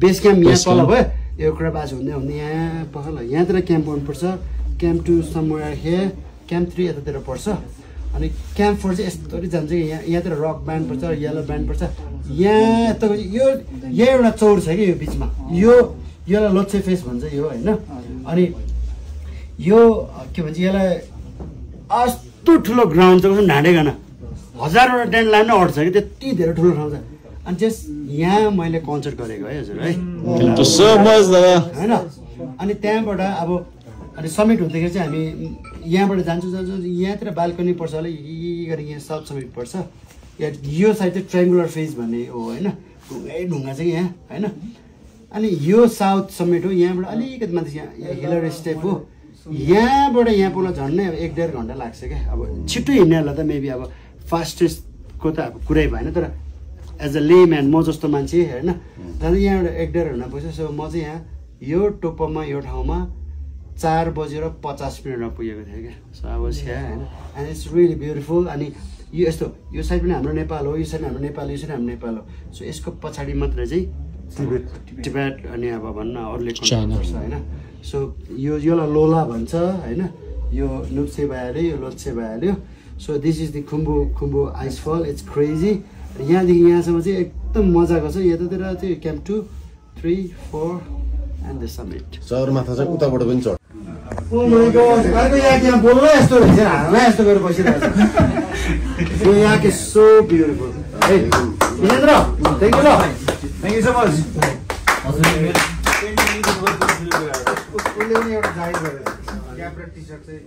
base camp यहाँ तल भयो यो कुरा बाज हुँदै हुँदै यहाँ पसल यहाँतिर क्याम्प गर्नुपर्छ क्याम्प 2 समवेयर हियर क्याम्प 3 यतातिर पर्छ अनि क्याम्प 4 चाहिँ यस्तोरी जान्छ कि यहाँतिर रक ब्यान्ड पर्छ येलो ब्यान्ड पर्छ यहाँ त यो एउटा चौर छ कि यो बिचमा योलाई लोच्छे फेस भन्छ यो होइन अनि यो के भन्छ यसलाई यस्तो ठुलो ग्राउन्ड छ कसम ढाँडेगन हजारवटा टेन्ट लाइन नै अट्छ कि त्यति धेरै ठुलो ठाउँ छ अनि त्यस यहाँ मैले कन्सर्ट गरेको है हजुर है होइन अनि त्यहाँबाट अब अनि समिट हुँदाखेरि चाहिँ हामी यहाँबाट जान्छौँ यहाँतिर बाल्कनी पर्छ होला यी गरी यहाँ साउथ समिट पर्छ यो साइड चाहिँ ट्रायङ्गुलर फेज भन्ने हो होइन ढुङ्गा चाहिँ यहाँ होइन अनि यो साउथ समिट हो यहाँबाट अलिकति माथि यहाँ हिलर स्टेप हो यहाँबाट यहाँ पुग्न झन्डै अब 1-1.5 घन्टा लाग्छ क्या अब छिट्टो हिँड्नेहरूलाई त मेबी अब फास्टेस्टको त अब कुरै भएन तर एज अ लेम्यान म जस्तो मान्छे होइन जाँदा यहाँबाट 1-1.5 घन्टा पुग्छ सो म चाहिँ यहाँ यो टोपमा यो ठाउँमा 4:50 पुगेको थिएँ क्या सो अब स्या होइन एन्ड इट्स रियली ब्युटिफुल अनि यो यस्तो यो साइड पनि हाम्रो नेपाल हो यो साइड हाम्रो नेपाल यो साइड हाम्रो नेपाल हो सो यसको पछाडि मात्र चाहिँ टिबेट अनि अब भन्न अरूले पर्छ होइन सो योलाई लोला भन्छ होइन यो नुप्से भइहाल्यो यो लोच्छे भइहाल्यो so this is the Khumbu icefall it's crazy यहाँदेखि यहाँसम्म चाहिँ एकदम मजाको छ यतातिर चाहिँ camp 2, 3, 4 and the summit Sagarmatha चाहिँ उताबाट पनि चढ ओ माय गॉड अर्को यहाँ बोल्न यस्तो रहेछ हामीलाई यस्तो गरेर बसिरहेको छ यो यहाँ के सो ब्युटिफुल है Vijendra thank you so much उसले पनि एउटा जाहिर गरेको क्याप र टी सर्ट चाहिँ